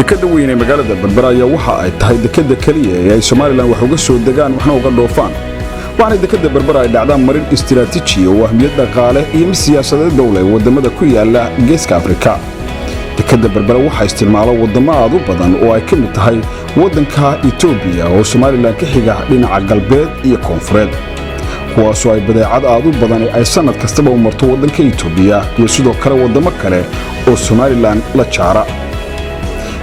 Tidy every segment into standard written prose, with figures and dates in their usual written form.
Dekadda weyn ee magaalada Berbera ayaa waxa ay tahay dekadda keliya ee ay Somaliland wax uga soo degaan, waxna uga dhoofaan, waxaana dekadda Berbera ay dhacdaan marin istiraatiiji oo ahmiyad dhaqaale iyo mid siyaasadeed dowleh waddamada ku yaala Geeska Afrika. Dekadda Berbera waxaa isticmaalo waddamo aad u badan oo ay ka mid tahay waddanka Etoobiya oo Somaliland ka xiga dhinaca galbeed iyo koonfureed, kuwaasoo ay badeecad aad u badan ay sannad kastaba u marto waddanka Etoobiya iyo sidoo kale waddamo kale oo Somaliland la jaara.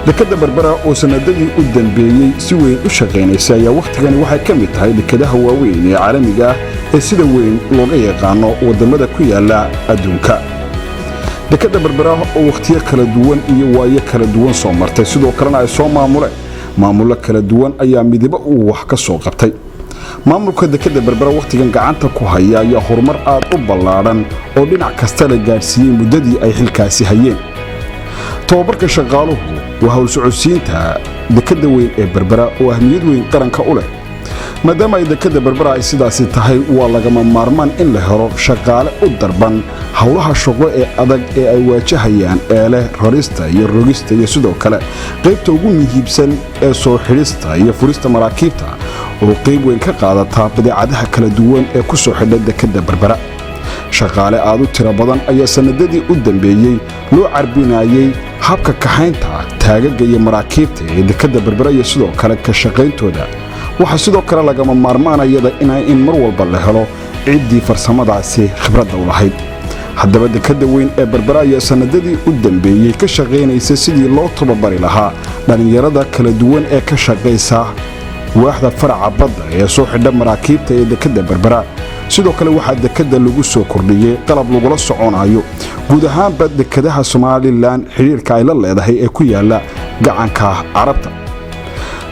Dekadda Berbera oo sannadadii u dambeeyey si weyn u shaqaynaysay ayaa wakhtigani waxay ka mid tahay dekadaha waaweyn ee caalamiga ah ee sida weyn looga yaqaano waddamada ku yaala adduunka. Dekadda Berbera oo wakhtiyo kala duwan iyo waayo kala duwan soo martay, sidoo kalena ay soo maamuleen maamullo kala duwan, ayaa midibo uu wax ka soo qabtay. Maamulka dekadda Berbera wakhtigan gacanta ku haya ayaa horumar aad u ballaadhan oo dhinac kasta la gaadhsiiyey muddadii ay xilkaasi hayeen. Tobabarka shaqaaluhu waa howlsocodsiinta dekadda weyn ee Berbera oo ahmiyad weyn qaranka u leh. Maadaama ay dekadda Berbera ay sidaasi tahay, waa lagama maarmaan in la helo shaqaale u darban howlaha shaqo ee adag ee ay waajahayaan, ee leh rarista iyo rogista iyo sidoo kale qaybta ugu muhiibsan ee soo xidhista iyo furista maraakiibta, oo qayb weyn ka qaadata badeecadaha kala duwan ee ku soo xidha dekadda Berbera. Shaqaale aad u tiro badan ayaa sannadadii u dambeeyey loo carbinayey habka kaxaynta taagaga iyo maraakiibta ee dekadda Berbera iyo sidoo kale ka shaqayntooda. Waxaa sidoo kale lagama maarmaanayada in mar walba la helo ciddii farsamadaasi khibradda u lahayd. Haddaba, dekadda weyn ee Berbera ayaa sannadadii u dambeeyey ka shaqaynaysa sidii loo tababari lahaa dhallinyarada kala duwan ee ka shaqaysa waaxda faraca badda ee soo xidha maraakiibta ee dekadda Berbera. Sidoo kale waxaa dekadda lagu soo kordhiyey qalab lagula soconayo guud ahaanba dekadaha Somaliland xidhiirka ay la leedahay ee ku yaala gacanka Carabta.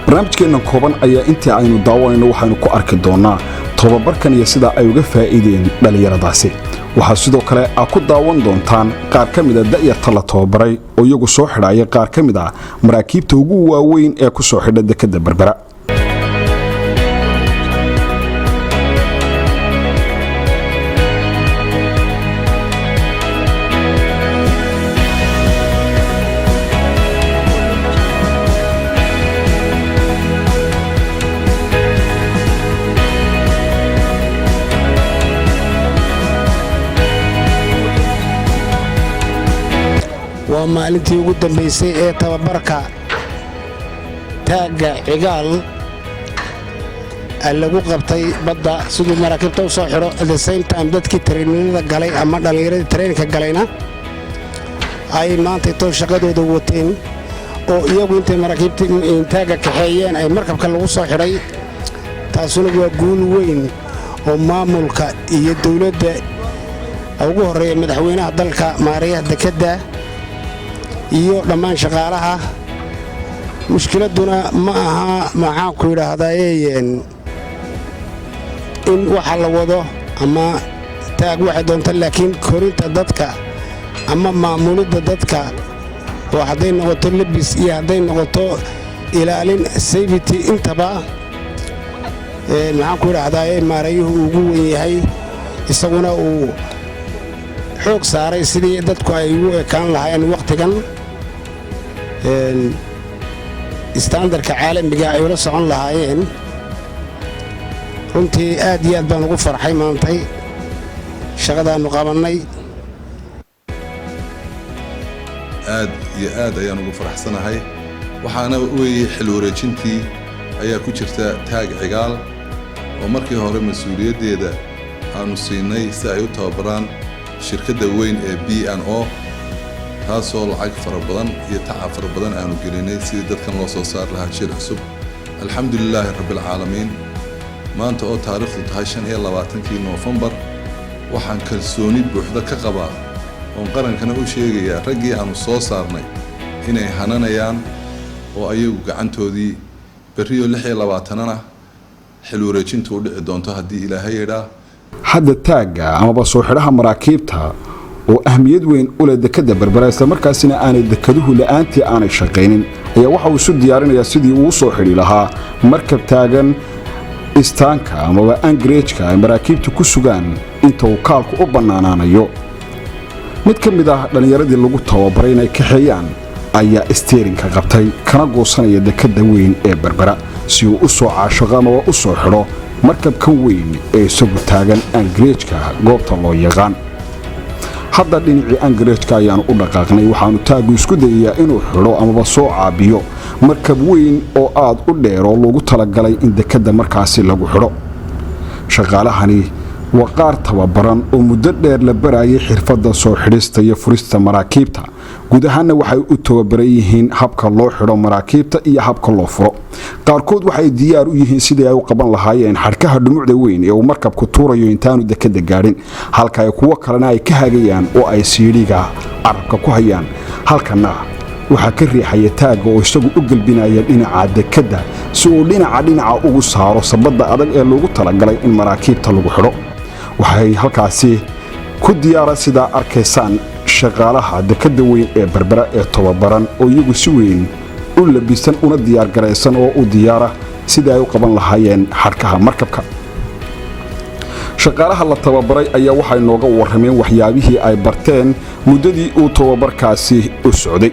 Barnaamijkeennan kooban ayaa intii aynu daawanayno waxaynu ku arki doonnaa tobabarkan iyo sida ay uga faa'iideen dhallinyaradaasi. Waxaa sidoo kale aad ku daawan doontaan qaar ka mida da'yarta la tababaray oo iyagu soo xidhaya qaar ka mid ah maraakiibta ugu waaweyn ee ku soo xidha dekadda Berbera. Waa maalintii ugu dambaysay ee tababarka taagga Cigaal lagu qabtay badda, siduu maraakiibta u soo xidho. At the same time, dadkii trainingada galay ama dhallinyaradii trainingka galayna ay maantay too shaqadooda wateen, oo iyagu intay maraakiibta taagga kaxeeyeen ay markabka lagu soo xidhay. Taasuna waa guul weyn oo maamulka iyo dowladda ugu horreeya, madaxweynaha dalka, maarayaha dekedda iyo dhammaan shaqaalaha. Mushkiladduna ma aha, maxaanku yidhaahdaye, in waxa la wado ama taag waxay doonta, laakiin korinta dadka ama maamulidda dadka, oo hadday noqoto lebis iyo hadday noqoto ilaalin safety intaba, maxaanku yidhaahdaye, maarayuhu ugu weyn yahay, isaguna uu xoog saaray sidii dadku ay ugu ekaan lahaayeen wakhtigan standardka caalamiga ay ula socon lahaayeen. Runtii aad iyo aad baan ugu farxay maantay shaqadaannu qabannay. Aad iyo aad ayaan ugu faraxsanahay. Waxaana weeye xil wareejintii ayaa ku jirta taag Cigaal, oo markii hore mas-uuliyaddeeda aanu siinay si ay u tababaraan shirkadda weyn ee B&O, taasoo lacag fara badan iyo tacab fara badan aanu gelinay sidii dadkan loo soo saari lahaa jiil cusub. Alxamdulilaahi rabbialcaalamiin, maanta oo taariikhdu tahay 25-kii Noofembar, waxaan kalsooni buuxda ka qabaa oon qarankana u sheegayaa raggii aanu soo saarnay inay hananayaan oo ayagu gacantoodii berriyo 26-na xil wareejintu u dhici doonto, haddii Ilaahay yidhaa. Hadda taagga amaba soo xidhaha maraakiibta oo ahmiyad weyn u leh dekadda Berbera, islamarkaasina aanay dekaduhu la'aantii aanay shaqaynin, ayaa waxa uu isu diyaarinayaa sidii uu soo xidhi lahaa markab taagan istaanka amaba anchorageka ay maraakiibta ku sugaan inta uu kaalku u bannaanaanayo. Mid ka mid ah dhallinyaradii lagu tababaray inay kaxeeyaan Ayaa steering-ka qabtay kana goosanaya dekadda weyn ee Berbera si uu u soo caashaqo amaba u soo xidho markabkan weyn ee isagu taagan anchorage-ka goobta loo yaqaan. Hadda dhinacii anchorage-ka ayaanu u dhaqaaqnay. Waxaanu tug-gu isku dayayaa inuu xidho amaba soo caabiyo markab weyn oo aad u dheer oo loogu talagalay in dekadda markaasi lagu xidho. Shaqaalahani waa qaar tababaran oo muddo dheer la barayay xirfadda soo xidhista iyo furista maraakiibta. Guud ahaanna waxay u tababaran yihiin habka loo xidho maraakiibta iyo habka loo furo. Qaarkood waxay diyaar u yihiin sidii ay u qaban lahaayeen xadhkaha dhumucda weyn ee uu markabku tuurayo intaanu dekada gaadhin, halka ay kuwo kalena ay ka hagayaan oo ay siidhiga carabka ku hayaan. Halkana waxaa ka riixaya tug-ga oo isagu u gelbinaya dhinaca dekadda si uu dhinaca dhinaca ugu saaro sabadda adag ee loogu talagalay in maraakiibta lagu xidho. Waxay halkaasi ku diyaara, sidaa arkaysaan, shaqaalaha dekadda weyn ee Berbera ee tababaran oo iyagu si weyn u labisan una diyaargaraysan oo u diyaara sidii ay u qaban lahaayeen xadhkaha markabka. Shaqaalaha la tababaray ayaa waxay nooga warrameen waxyaabihii ay barteen muddadii uu tababarkaasi u socday.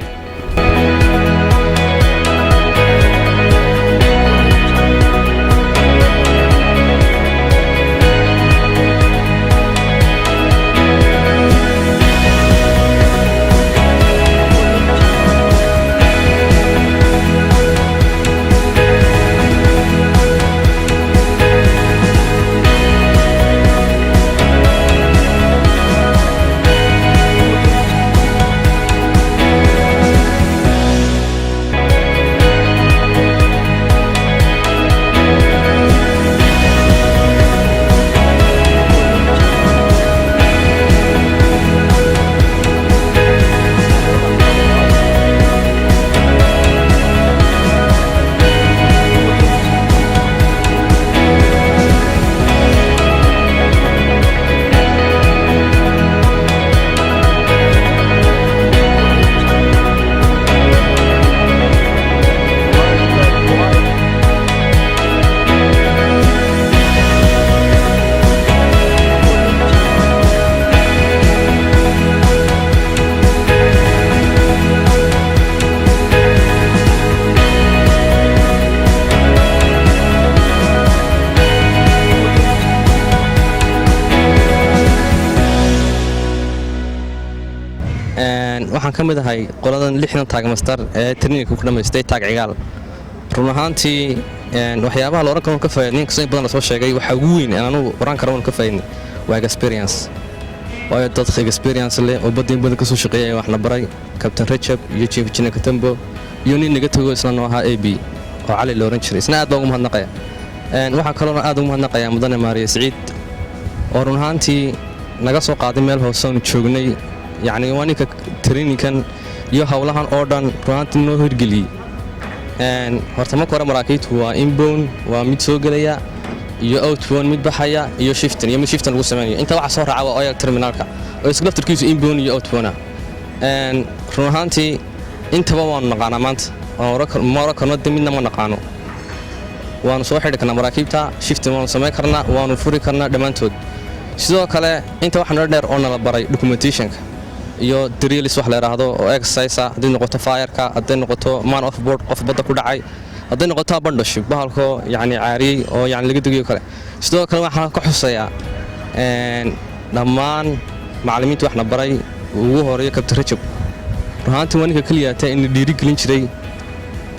Waxaan ka mid ahay qoladan 60 tug master ee training-ka ku dhamaystay Taag Cigaal. Run ahaantii, waxyaabaha la oran karo ka faa'iidnay, inkastoo in badan la soo sheegay, waxaa ugu weyn aan anugu oran karo ka faa'iidnay waa experience, waayo dad experience leh oo badda in badan ka soo shaqeeyay waxna baray, Captain Rajab iyo Chief Engineer Katambo iyo nin naga tago isna noo ahaa AB oo Cali la oran jiray, isna aad baan ugu mahadnaqaya. Waxaa kaloona aad ugu mahadnaqayaa mudane Maariya Siciid oo run ahaantii naga soo qaaday meel hoose oonu joognay. Yacni waa ninka training-kan iyo howlahan oo dhan run ahaantii noo hirgeliyey. Horta marka hore maraakiibtu waa inbound, waa mid soo gelaya, iyo outbound, mid baxaya, iyo shifting, iyo mid shifting lagu samaynayo. Inta waxa soo raaca waa oil terminal-ka oo isku laftarkiisu inbound iyo outbound ah. Run ahaantii intaba waanu naqaanaa maanta. Ma oran karno de midna ma naqaano. Waanu soo xidhi karnaa maraakiibta, shifting waanu samayn karnaa, waanu furi karnaa dhammaantood. Sidoo kale inta waxa noo dheer oo nala baray documentation-ka iyo drills wax la yidhaahdo oo exercise, hadday noqoto fire-ka, hadday noqoto man overboard, qof badda ku dhacay, hadday noqoto abandonship, bahalkoo yacni caariyey oo yacni laga degayo kale. Sidoo kale waxaan ka xusayaa dhammaan macallimiinta waxna baray, ugu horeeyo Kabtan Rajab. Run ahaantii waa ninka keliyaata ina dhiirigelin jiray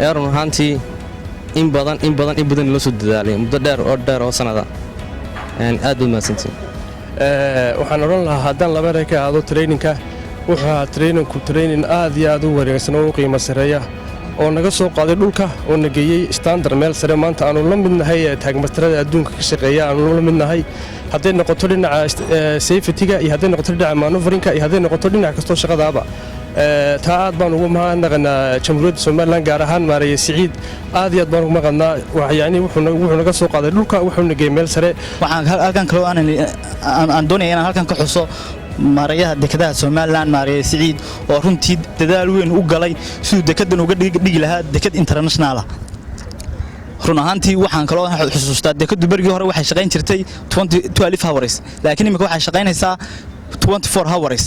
ee run ahaantii in badan, in badan, in badan loo soo dadaalay muddo dheer oo dheer oo sanada. Aad baad mahadsantiin. Waxaan odhan lahaa, haddaan laba erey ka ahaado training-ka, wuxuu ahaa training-ku training aad iyo aad u wareegsan oo u qiimo sarreeya oo naga soo qaaday dhulka oo na geeyey standard meel sare. Maanta aanu la midnahay tug master-ada adduunka ka shaqeeya aanu la midnahay, hadday noqoto dhinaca safety-ga iyo hadday noqoto dhinaca maneuvering-ka iyo hadday noqoto dhinac kastoo shaqadaaba. Taa aad baan ugu mahadnaqanaa Jamhuuriyadda Somaliland, gaar ahaan Maareeye Siciid. Aad iyo aad baan ugu mahadnaa. Yani wuxuu naga soo qaaday dhulka, wuxuuna geeyey meel sare. Waxaan halkan kaloo aan doonaya inaan halkan ka xuso maareeyaha dekedaha Somaliland, Maareeye Siciid, oo runtii dadaal weyn u galay siduu dekedan uga dhigi lahaa deked international ah. Run ahaantii waxaan kaloo xusuustaa dekadu berigii hore waxay shaqayn jirtay 12 hours, laakiin imika waxay shaqaynaysaa 24 hours.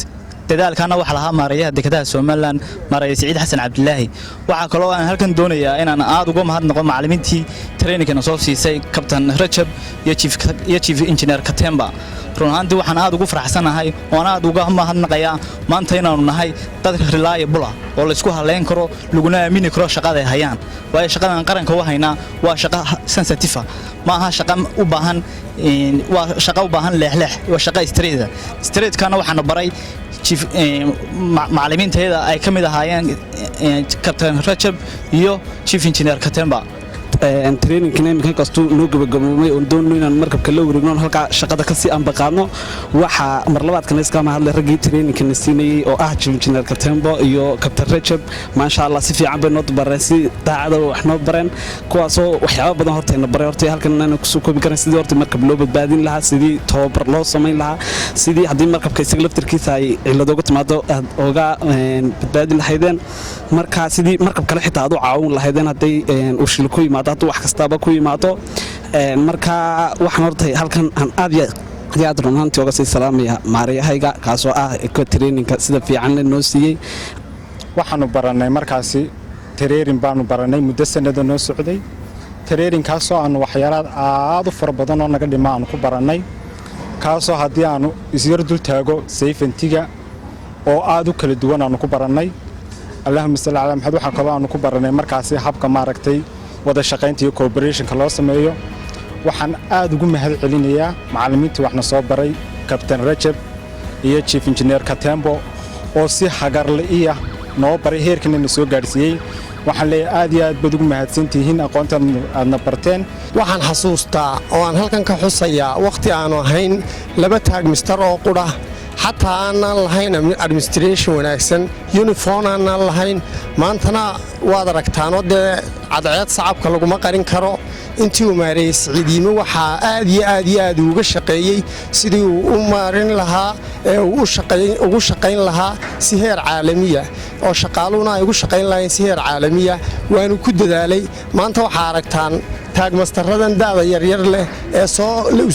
Dadaalkana waxaa lahaa maareeyaha dekedaha Somaliland, Maareeye Siciid Xasan Cabdilaahi. Waxaa kaloo aan halkan doonayaa inaan aad uga mahadnaqo macallimiintii trainingkana soo siisay, Kabtan Rajab iyo Chief Engineer Katemba. Run ahaantii waxaan aad ugu faraxsanahay oon aad uga mahadnaqayaa maanta inaanu nahay dad reliable ah oo laysku haleyn karo, laguna aamini karo shaqada ay hayaan, waayo shaqadan qaranka u haynaa waa shaqo sensitive ah. Ma aha shaqa u baahan, waa shaqo u baahan leexleex, waa shaqa straight. Straight-kana waxaana baray chief macallimiintayada ay ka mid ahaayeen Kabtan Rajab iyo Chief Engineer Katemba. Trainingkana iminkan kastuu noo gabagaboomay oon doonno inaan markabka la wareegno, halkaa shaqada kasii ambaqaadno. Waxaa marlabaadkana iskama hadlay raggii trainingkana siinayey oo ah Chief Engineer Katembo iyo Kabtan Rajab. Maasha Allah, si fiican bay noo bareen, si daacada wax noo bareen, kuwaasoo waxyaaba badan hortayna baray. Hortay halkan inaan kusoo koobi karan sidii horta markab loo badbaadin lahaa, sidii tababar loo samayn lahaa, sidii haddii markabka isaga laftirkiisa ay cillad uga timaado aad oga badbaadin lahaydeen, marka sidii markab kale xitaa aad u caawin lahaydeen hadday uu shil ku yimaado, hadduu wax kastaaba ku yimaado. Marka waxaan horta halkan aan aad iyo aad runaantii oga sii salaamaya maariyahayga, kaasoo ah trainingka sida fiicanle noo siiyey. Waxaanu barannay markaasi training baanu barannay muddo sanada noo socday, trainingkaasoo aanu waxyaalaad aad u fara badan oo naga dhima aanu ku barannay, kaasoo haddii aanu isyar dul taago safetyga oo aad u kala duwan aanu ku barannay. Allahuma salli calaa Maxamed. Waxaa kaloo aanu ku barannay markaasi habka maaragtay wada shaqaynta iyo cooperationka loo sameeyo. Waxaan aad ugu mahad celinayaa macallimiintii waxna soo baray, Kabtan Rajab iyo Chief Engineer Katembo, oo si hagarli'iya noo baray, heerkana na soo gaadhsiiyey. Waxaan leeyahay aad iyo aad baad ugu mahadsantihiin aqoonta aadna barteen. Waxaan xasuustaa oo aan halkan ka xusayaa wakhti aanu ahayn laba tug master oo qudha, xataa aanaan lahayn administration wanaagsan, uniform aanaan lahayn. Maantana waad aragtaanoo dee cadceed sacabka laguma qarin karo. Intii uu maareeyey Siciidiime waxaa aad iyo aad iyo aad uuga shaqeeyey sidii uu u maarin lahaa ee uu ugu shaqayn lahaa si heer caalamiya, oo shaqaaluhuna ay ugu shaqayn lahayn si heer caalamiya, waanu ku dadaalay. Maanta waxaa aragtaan tug masteradan da'da yaryar leh ee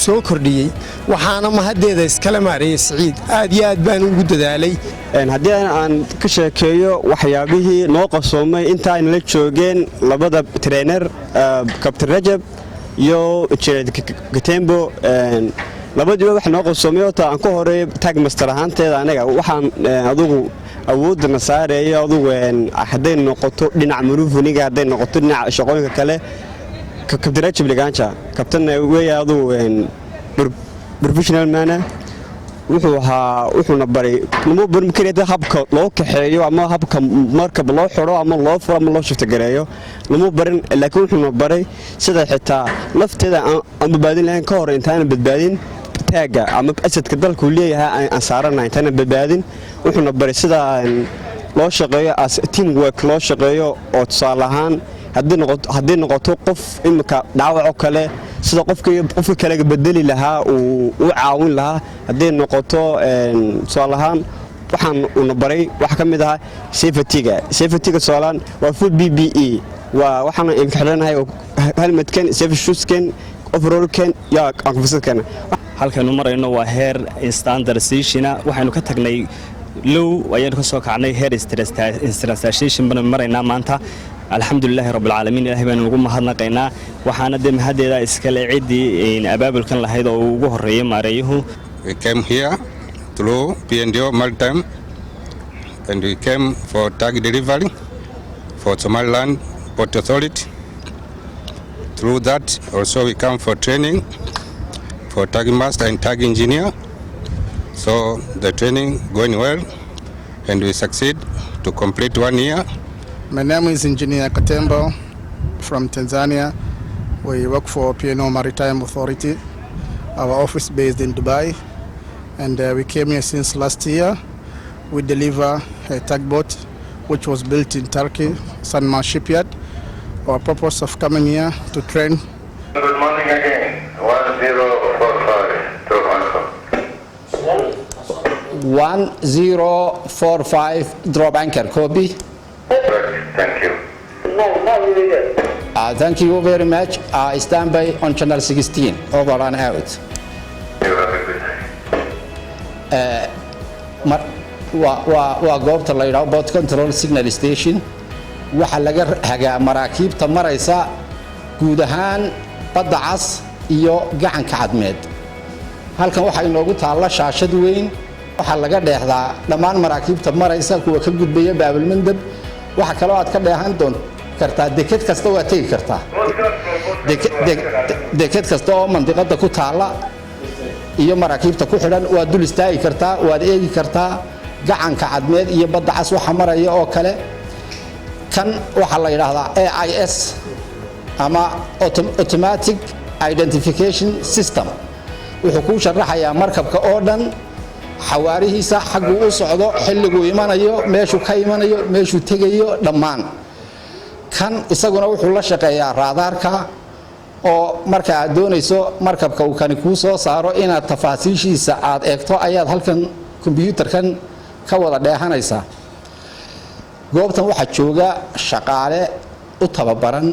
soo kordhiyey, waxaana mahaddeeda iskale maareeyey Siciid. Aad iyo aad baanu ugu dadaalay. Haddii aan ka sheekeeyo waxyaabihii noo qabsoomay inta aynala joogeen labada trainer, Kabtan Rajab iyo Katembo, labadiiba waxa noo qabsoomay horta aan ku horeeyo tug master ahaanteeda. Aniga waxaan adugu awoodana saareeyo adugu, hadday noqoto dhinaca maneuveringiga, hadday noqoto dhinaca shaqooyinka kale, Kabtan Rajab Liganja kabtan weeye, adugu professional mana wuxuu ahaa. Wuxuuna baray nama barin kariya habka loo kaxeeyo ama habka markab loo xidho ama loo furo ama loo shiftagareeyo lama barin, laakiin wuxuuna baray sida xitaa lafteeda aan badbaadin lahayn ka hor intaanan badbaadin tugga ama assetka dalku leeyahay aan saaranahay intaanan badbaadin. Wuxuuna baray sida loo shaqeeyo as team work loo shaqeeyo, oo tusaale ahaan haddii noqoto qof imika dhaawacoo kale, sida qofka qofka kale bedeli lahaa, uu u caawin lahaa. Hadday noqoto tusaale ahaan, waxaan una baray waxaa ka mid ahaa safetyga. Safetyga tusaaleahaan waa full PPE, waa waxaan imika xidhanahay helmetkan, safety shoeskan, overallkan iyo ankafasadkan. Halkaynu marayno waa heer standardizationa. Waxaynu ka tagnay low, ayaynu ka soo kacnay, heer standardization baynu maraynaa maanta. Alxamdulilaahi rabbilcaalamiin, ilahay baynu ugu mahadnaqaynaa. Waxaana dee mahaddeeda iskale ciddii abaabulkan lahayd oo uu ugu horreeyey maareeyuhu. We came here through P&O Maritime and we came for tug delivery for Somaliland Port Authority. Through that also we come for training for tug master and tug engineer. So the training going well and we succeed to complete one year. My name is Engineer Katembo from Tanzania. We work for P&O Maritime Authority, our office based in Dubai. And we came here since last year. We deliver a tugboat which was built in Turkey, Sanmar Shipyard. Our purpose of coming here to train. Good morning again. 1045 to Hong Kong. 1045, drop anchor, copy. Thank you. Thank you very much. Stand by on channel 16. Over and out. You have a good day. Mar Waa goobta la yidhaho Port Control Signal Station. Waxaa laga hagaa maraakiibta maraysa guud ahaan Badda Cas iyo Gacanka Cadmeed. Halkan waxaa inoogu taalla shaashad weyn. Waxaa laga dheexdaa dhammaan maraakiibta maraysa, kuwa ka gudbaya Baabalmandab. Waxaa kaloo aad ka dheehan doon kartaa deked kasta, waad tegi kartaa deked kasta oo mandiqada ku taalla iyo maraakiibta ku xidhan, waad dul istaagi kartaa, waad eegi kartaa Gacanka Cadmeed iyo Badda Cas waxa maraya oo kale. Kan waxaa la yidhaahdaa AIS ama Automatic Identification System. Wuxuu kuu sharaxayaa markabka oo dhan, xawaarihiisa, xagguu u socdo, xilliguu imanayo, meeshuu ka imanayo, meeshuu tegayo dhammaan. Kan isaguna wuxuu la shaqeeyaa raadaarka, oo marka aad doonayso markabka uu kani kuu soo saaro inaad tafaasiishiisa aad eegto, ayaad halkan kombyuutarkan ka wada dheehanaysaa. Goobtan waxaa jooga shaqaale u tababaran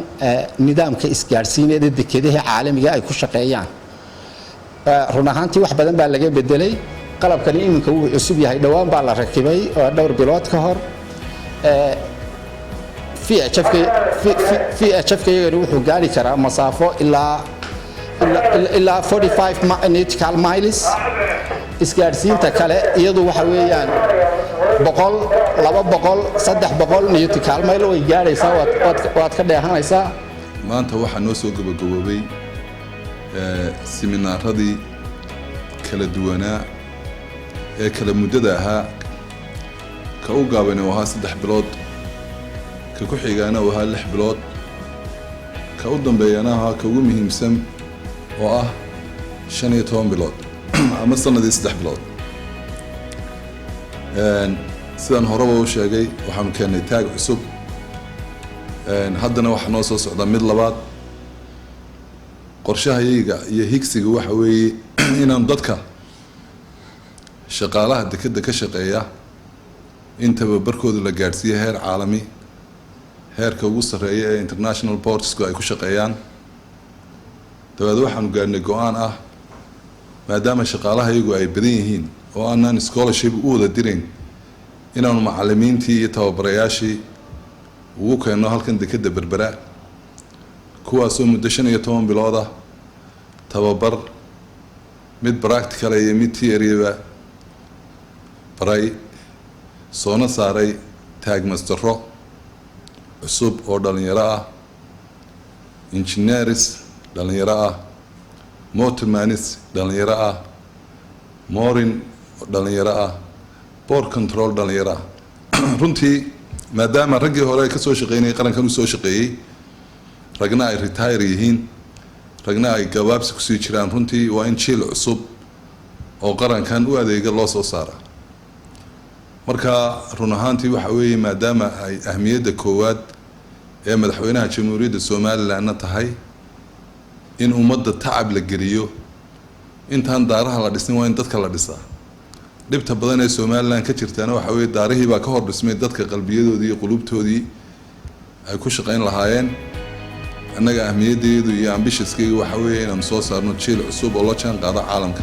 nidaamka isgaadhsiineed ee dekedaha caalamiga ay ku shaqeeyaan. Run ahaantii wax badan baa laga bedelay qalabkani. Iminka wuu cusub yahay, dhowaan baa la rakibay oo dhowr bilood ka hor. VHF-kayagani wuxuu gaari karaa masaafo ilaa 45 nautical miles. Isgaadhsiinta kale iyadu waxa weeyaan 100, 200, 300 nautical mile way gaadhaysaa, waad ka dheehanaysaa. Maanta waxaa noo soo gabagaboobay siminaaradii kala duwanaa ee kala muddada ahaa. Ka u gaabani uu ahaa 3 bilood, ka ku xigaana uu ahaa 6 bilood, ka u dambeeyana ahaa ka ugu muhiimsan oo ah 15 bilood ama sanadii 3 bilood. Sidaan horeba u sheegay, waxaanu keennay tug cusub. Haddana waxaa noo soo socdaa mid labaad. Qorshahayga iyo higsiga waxa weeye inaanu dadka shaqaalaha dekedda ka shaqeeya in tababarkooda la gaadhsiiyo heer caalami, heerka ugu sarreeya ee international portsku ay ku shaqeeyaan. Dabeed waxaanu gaadhnay go-aan ah, maadaama shaqaalaha iyagu ay badan yihiin oo aanan scholarship u wada dirayn, inaanu macalimiintii iyo tababarayaashii ugu keenno halkan dekedda Berbera, kuwaasoo muddo 15 bilood ah tababar mid practical iyo mid theoryba baray, soona saaray tug mastero cusub oo dhalinyaro ah, engineers dhalinyaro ah, motormanis dhalinyaro ah, mooring dhalinyaro ah, port control dhalinyaro ah. Runtii maadaama raggii hore ka soo shaqeynayay qarankan usoo shaqeeyey ragna ay retire yihiin, ragna ay gabaabsi kusii jiraan, runtii waa in jiil cusub oo qarankan u adeega loo soo saara. Marka run ahaantii waxa weeye, maadaama ay ahmiyadda koowaad ee madaxweynaha Jamhuuriyadda Somalilandna tahay in ummadda tacab la geliyo, intaan daaraha la dhisin waa in dadka la dhisaa. Dhibta badan ee Somaliland ka jirtaana waxa weeye daarihii baa ka hor dhismay dadka qalbiyadoodii iyo qulubtoodii ay ku shaqayn lahaayeen. Annaga ahmiyaddeedu iyo ambitionskayga waxa weeye inaanu soo saarno jiil cusub oo la jaan qaado caalamka.